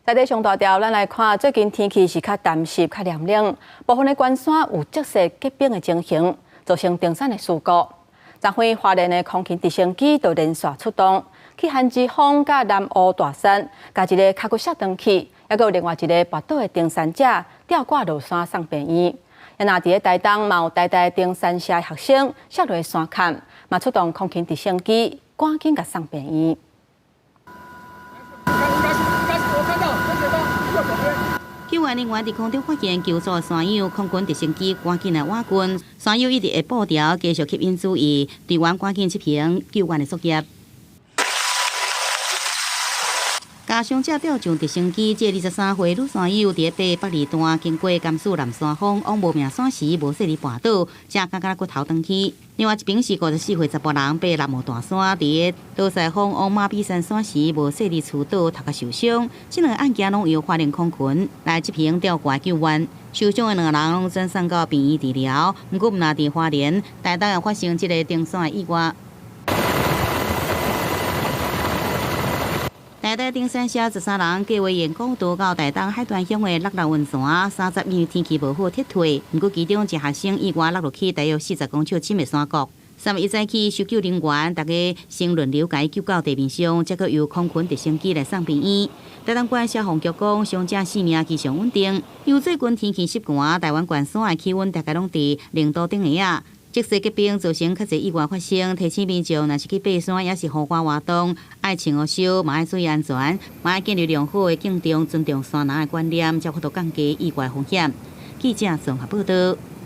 在這上大條，咱來看最近天氣是較澹濕、較涼冷，部分的懸山有積雪結冰的情形，造成登山的事故。昨昏花蓮的空勤直升機就連續出動，去寒之峰佮南湖大山，共一个跤骨摔斷去，猶閣有另外一个跋倒的登山者吊掛落山送病院。啊，若佇咧台東嘛有台大登山社的學生摔落山崁，嘛出動空勤直升機趕緊共送病院。我看到，救援人員佇空中發現求助山友，空軍直升機趕緊來挽救。山友一直的步調繼續吸引注意，隊員趕緊執行救援的作業。共傷者吊上直升機，這23歲女山友佇咧爬北二段，經過甘肅南山峰往無名山時，無細膩跋倒，才剛剛骨頭斷去。另外一邊是54歲查埔人爬南湖大山，佇咧多賽峰往馬比山山時，無細膩趨倒，頭殼受傷。這兩个案件攏由花蓮空軍來執行吊掛救援。受傷的兩个人攏轉送到病院治療。毋過，毋但佇花蓮，台東也發生這个登山的意外。台大登山社13人計劃沿古道到台東海端鄉的六六溫泉，30因為天氣無好撤退。毋過其中一學生意外落落去大約40公尺深的山谷。3日一早起，搜救人員逐家先輪流共伊救到地面上，才閣由空軍直升機來送病院。台東縣消防局講，傷者性命非常穩定。因為最近天氣濕寒，台灣懸山的氣溫大概攏佇0度頂下仔。積雪結冰造成較濟意外發生，提醒民眾若是去爬山，抑是戶外活動，愛穿雨靴，嘛愛注意安全，嘛愛建立良好的敬重、尊重山人的觀念，才有法度降低意外風險。記者綜合報導。